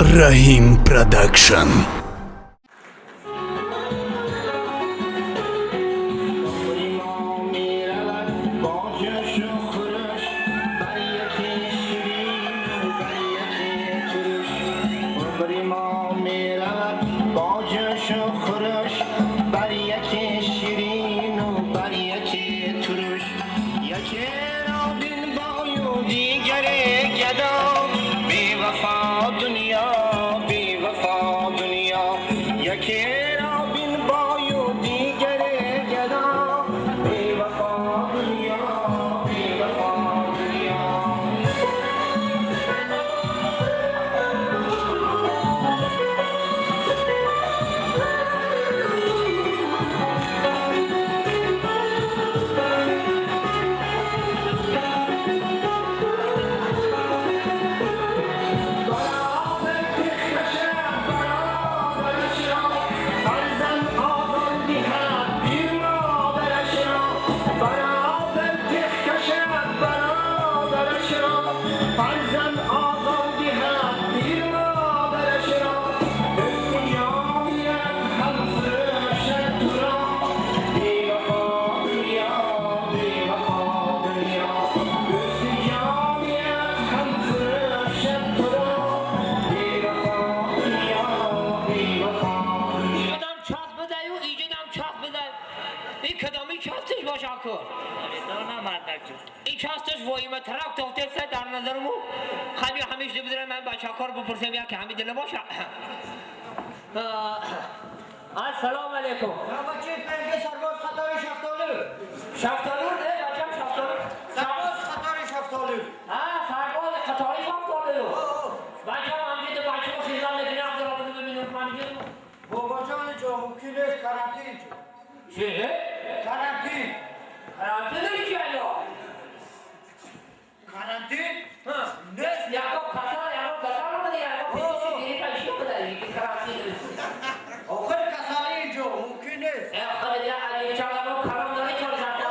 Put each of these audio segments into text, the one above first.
Раҳим Продакшн. السلام علیکم. بچه پرگه سرباز خطار شفتالو. شفتالو نه بچم شفتالو. سرباز خطار شفتالو. ها سرباز خطار شفتالو. بچم همینجا تو بچه‌مو خیزان نکنه عبدالله ببینم من میگم. بابا جان جو ممکن نیست کرانتین. چه؟ کرانتین. کرانتین چیه الان؟ کرانتین؟ ها. نیست. یکم کسال یکم کسال اومده یکم پیش دیگه چی بوده دیگه کرانتین. آخر کسالی جو ممکن نیست. آخر یه علی چالانو کلام داره چون زده.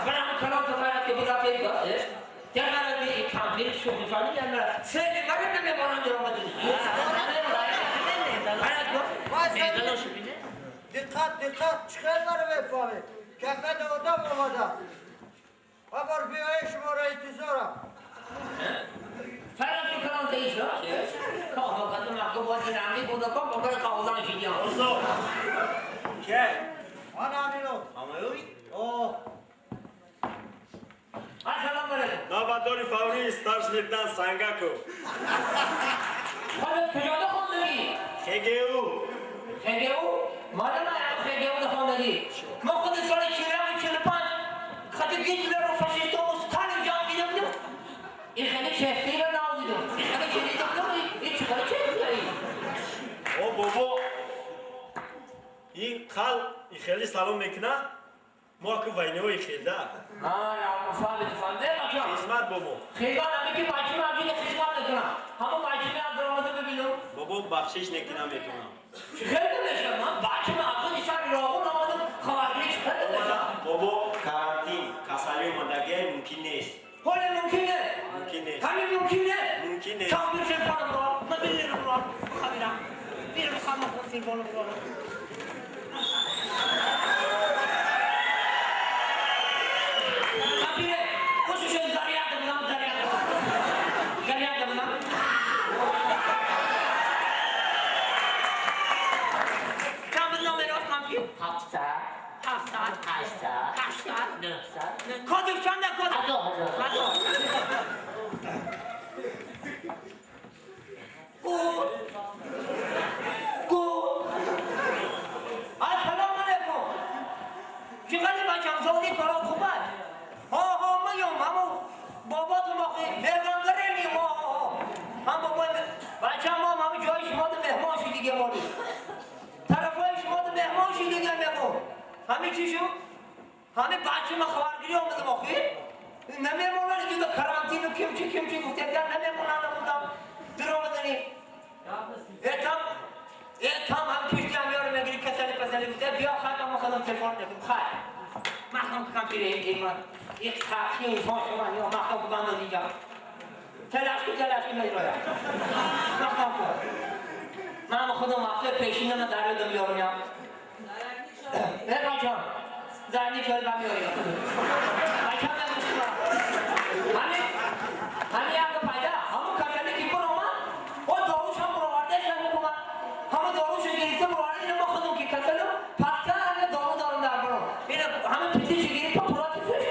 من هم کلام تو فقط که بودا پیدا. چرا این کامپیوتر شوخی فهمی نه سه مرد نمی‌مانند در آمدن. دقت دقت چخیر برای بفهمه که قد آدم آمده و بار بیایه شما را انتظارم. فرق کلام تیش ها؟ کام کدوم اگه باید نمی بودا کام بابر کاوزان شدیم. که؟ من امینو. آمایوی؟ اوه. السلام علیکم. نابداری فوری старший лейтенант Сангаков. خودت کجا خوندی؟ ХГУ. ХГУ؟ مال ما ХГУ خوندی. ما خود سال 45 خاطر هیتلر و فاشیست و استالین جنگ دیده بودیم. این خیلی چفتی رو نادیدم. این خیلی چفتی بودم. این چه خیلی چفتیه این؟ او بابا این خال این خیلی سلام میکنه. ما که وینه خیلی ده. آه فهمیدم فهمیدم بچه‌ها. خدمت بابا. خدمت همه که بچه من عجیب خدمت نکنم. همون بچه من درآمده ببینم. بابا بخشش نکنم میتونم. چه خیلی نمیشه من بچه من خود شهر راغون آمدم خبرگیری چه خیلی نمیشه. بابا карантин касали омадагӣ мумкин нест. ҳоле мумкин не. Мумкин нест. ҳамин мумкин не. Мумкин нест. تا بیر تلفنم را من میرم را خبرم. میرم خانم خون تلفنم را. کدوم چنده کدوم؟ هزار. گو گو. السلام علیکم. چقدر بچم زودی کارا خوبه؟ ها ها میام همون بابا تو ماخی مهمانگره نیم ها ها هم بابا بچم هم همون جای شما دو مهمان شی دیگه مالی طرفای شما دو مهمان شی دیگه میگم همین چی شو؟ همه بچه ما خبرگیری آمدم آخی نمیمونن که کرانتین و کمچی کمچی گفته در نمیمونن نمودم در آمدنی اتم هم پیش دیام یارو میگیری کسلی پسلی گفته بیا خواهد ما خودم تلفن نکنم خواهد محکم کم پیره این من یک تاخیر انسان شما یا محکم بنداز اینجا تلاش کن تلاش کن می‌برم محکم کن. خودم هفته پیشینم در یادم میارم. نه بچه‌ها زنی کاری من میاریم. بچه‌ها من میشم. همین همین یک پیدا همون کسانی که برام او داروش هم برآورده شد حکومت همون داروش گرفته برآورده اینو ما خودم که کسالو پس همه دارو دارم در برام اینو همه پیتیش گرفته پراتیسش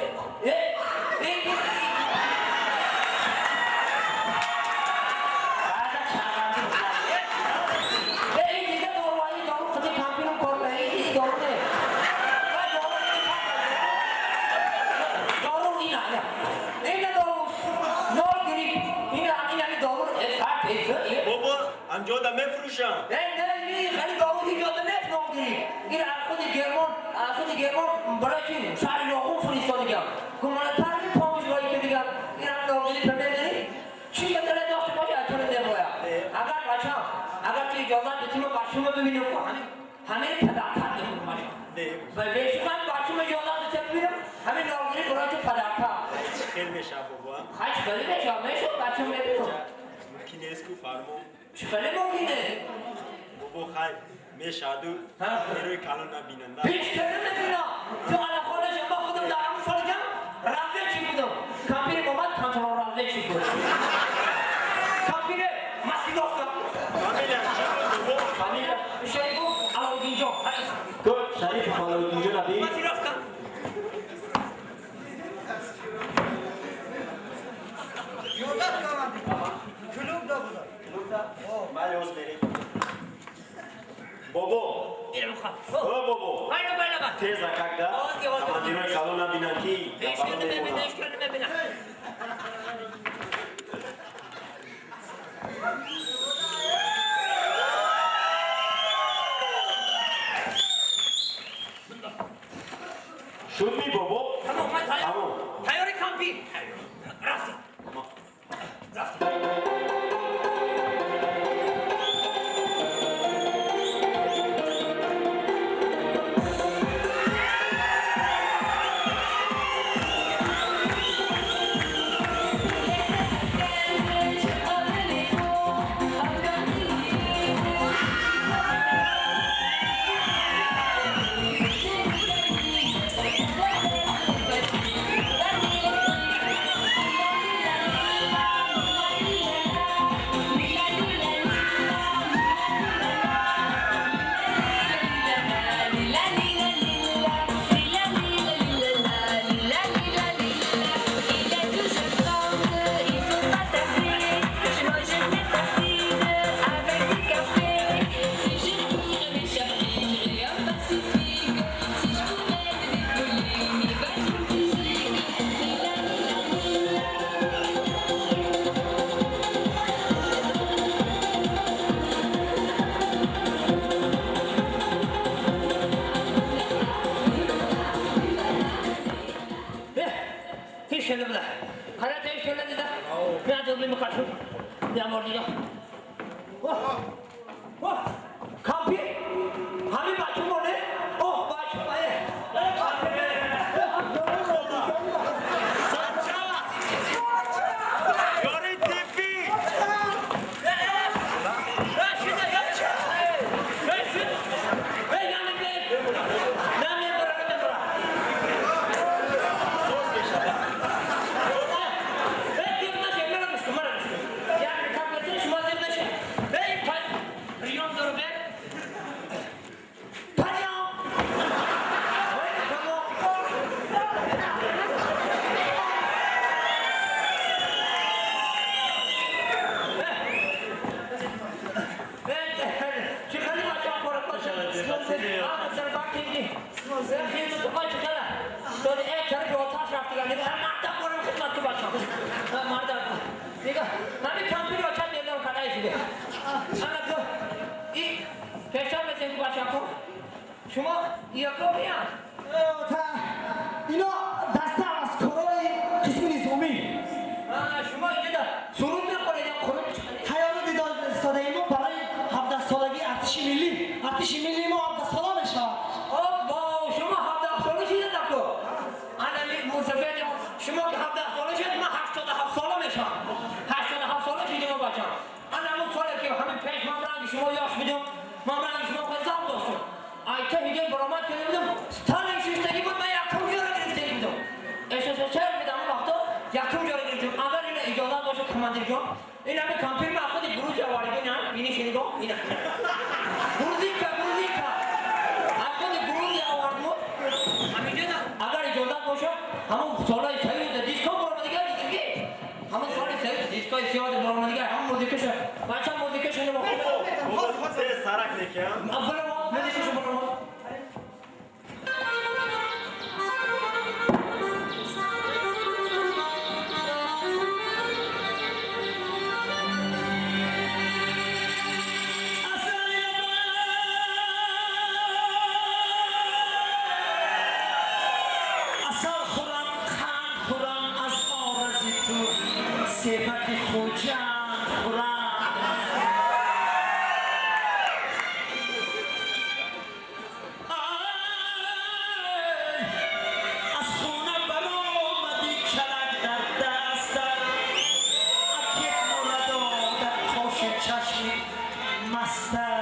انجا مفروشم. نه نه نه خیلی دارو هیچ یاد نمی‌گیری. این از خود گرمان برای چی شهر یاقوب فرستادم. گمانتر این پامش وای که دیگه این هم ناگیری پمیدنی چی مثلا داشته باشه از تو نمی‌آید. اگر بچه‌م اگر تو اجازه بدی ما بچه‌مو ببینیم که همه پدرکار می‌کنم. و بهش من بچه‌مو اجازه بدی ببینم همه ناگیری برای تو پدرکار. خیلی میشه بابا. خیلی میشه میشه بچه‌مو ببینم. ممکن است کو فرمو چه ممکنه؟ بابا خیلی میشادو نیروی کلان نبیننده. هیچ کسی نبینم. تو الان خودش ما خودم در همون سال کم رفته چی بودم. کامپیر اومد کنترل رفته چی بود. کامپیر مسیلوفka. فامیل چی بود بابا؟ فامیل شریف علاودین جان. تو شریف علاودین جان نبی؟ مسیلوفka. یوزات کردم. کلوب دا بودم. بله اوز بریم. بابا. او بابا. تیز اکاک دا. کماندیروی کلون نبینن کی. هیچ کلمه نبینن. شد می بابا. تمام من تیار. تیاری کامپی. رفتیم. رفتیم. شما یاکوبیان اینا دسته از کارهای قسم نظامی. شما اینجا سرود میخورید خورد تیار ساده ما برای 17 سالگی ارتش ملی. ارتش ملی ما 17 ساله میشه. با شما 17 ساله شدید نکو. انا موسفید شما که 17 ساله شدید من 87 ساله میشم. 87 ساله شدیم بچه‌ها. انا اون سالی که همین پیش من رنگ شما یاش بدم. Ман ранги шумо хеле завқ доштам. Айта ҳиҷои баромад карда будам, Сталин шиштагӣ буд, ман якум ҷоро гирифтагӣ будам. СССР будам он вақто, якум ҷоро гирифтам. Агар ина иҷозат боша, командир ҷон, ин ҳами компир ман худи Грузия овардагӣ, ина бини шинигоҳ, ина. Грузинка, грузинка. Аз худи Грузия овардму. Ҳаминҷо агар иҷозат боша, ҳамон солҳои Союз диско баромадига дидиги. Ҳамон соли Союз дискои сиёҳ баромадига, ҳамон музикаша, бача музикаша нимо. Тез сарак некам. Аввало музикаша баромад. Асал хӯрам, қанд хӯрам, аз орзи ту себаки Хуҷанд хӯрам. Аз хона баромадӣ, чалак дар дастат, акиб мурадода қоши чашми мастат.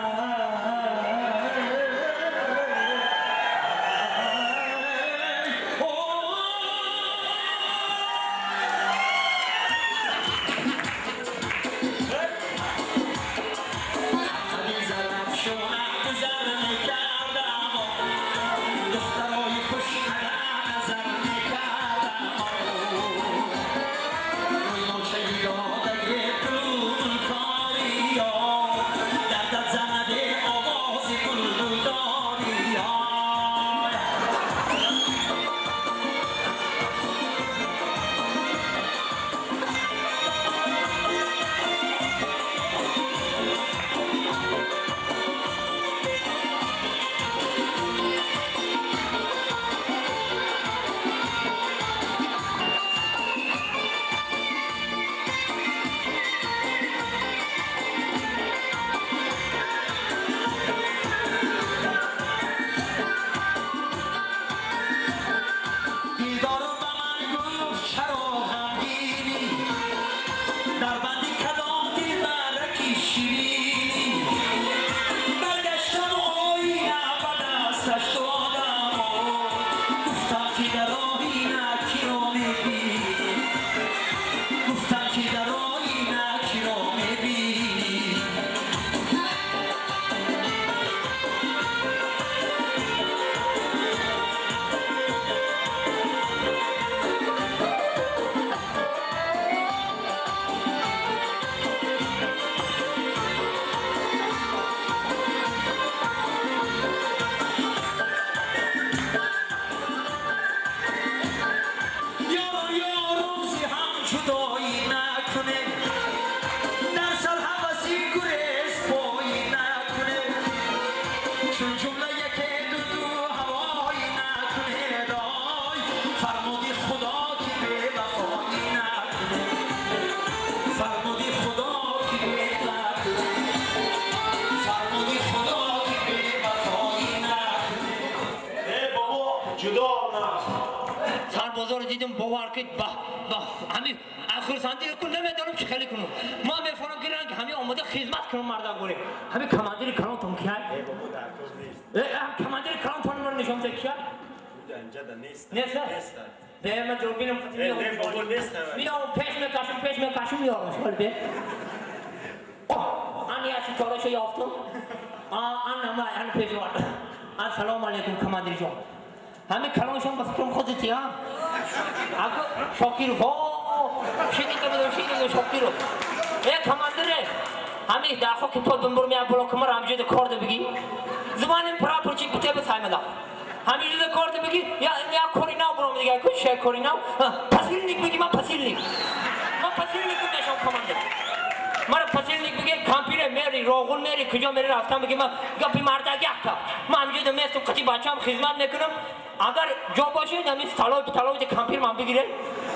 Дилдору ба ман гуфт, чаро ғамгинӣ, дар банди кадом дилбараки ширинӣ? Баргаштаму оина ба дасташ додам, гуфтам ки дар оина киро мебинӣ, гуфтам ки дар оина киро мебинӣ. Ёру ёрум зи ҳам ҷудоӣ накунем, дар сар ҳаваси гурез поӣ накунем, чун ҷумла яке дуду ҳавоӣ накунед, ой фармуди Худо ки бевафоӣ накунем, фармуди Худо ки бевафоӣ, фармуди Худо ки бевафоӣ накунем. Э бобо, ҷудо нақш. Сарбозоро дидам, бовар кунед, ба ба ҳамин хурсандӣ кун, намедонам чӣ хеле кунам. Ман мефаҳмам ки ранг ҳамин омода хизмат кунам мардак боре. Ҳамин командири калонтон кияй? Э бобо, дар кор нест. Э, командири калонтон маро нишон деҳ, кияй? Инҷа да нест. Нест? Нест. Бе, ман ҷурбинам. Э, не бобо, нест. Миём, пеш мекашам, пеш мекашам, меёрам. Шол бе. Оҳ, ан як ситораша ёфтам. Ан ама ан пеш овард. Ассалому алайкум, командир ҷон. Ҳамин калоншон ба фикрам худати, а? Ако Шокиров, о, шинида будам, шинида Шокиров. Э, командире, ҳамин дар хоки под бимбур мея блок мара ҳамҷода кор да бигӣ. Звоним прапорщик бите бисаймада. Ҳаминҷода кор да бигӣ, я я кори нав буром дига, ку ше кори нав. Посыльник бигӣ, ман посыльник. Ман посыльник мешам, командир. Мара посыльник бигӣ, кампире мери, роғун мери, куҷо мери рафтам бигӣ, ман гапи мардак якта. Ман ҳаминҷода местум, қати бачаам хизмат мекунам. Агар ҷо бошед, ҳамин столови столови кампир ман бигиред.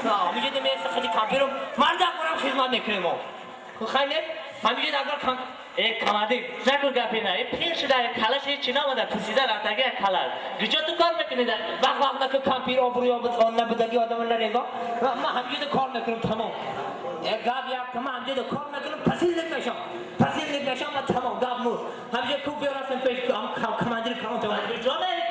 Ҳаминҷода мест қати кампирам, мардак бурам хизмат мекунем мо. Хай не? Ҳаминҷода агар Э командир, накун гапи на. Э пир шуда, калаш ҳеч чи намода, пусида рафтаги калаш. Куҷо ту кор мекунӣ? Вақт вақт наку кампир обрӯ ёбуд, он набудаги одама нарезо. Ман ҳаминҷода кор мекунам, тамом. Гап як, ман ҳаминҷода кор мекунам, посыльник мешам. Посыльник мешам ва тамом, гап мур. Ҳаминҷо ку биёрам. рафтем пеш командири калон. Куҷо мерӣ?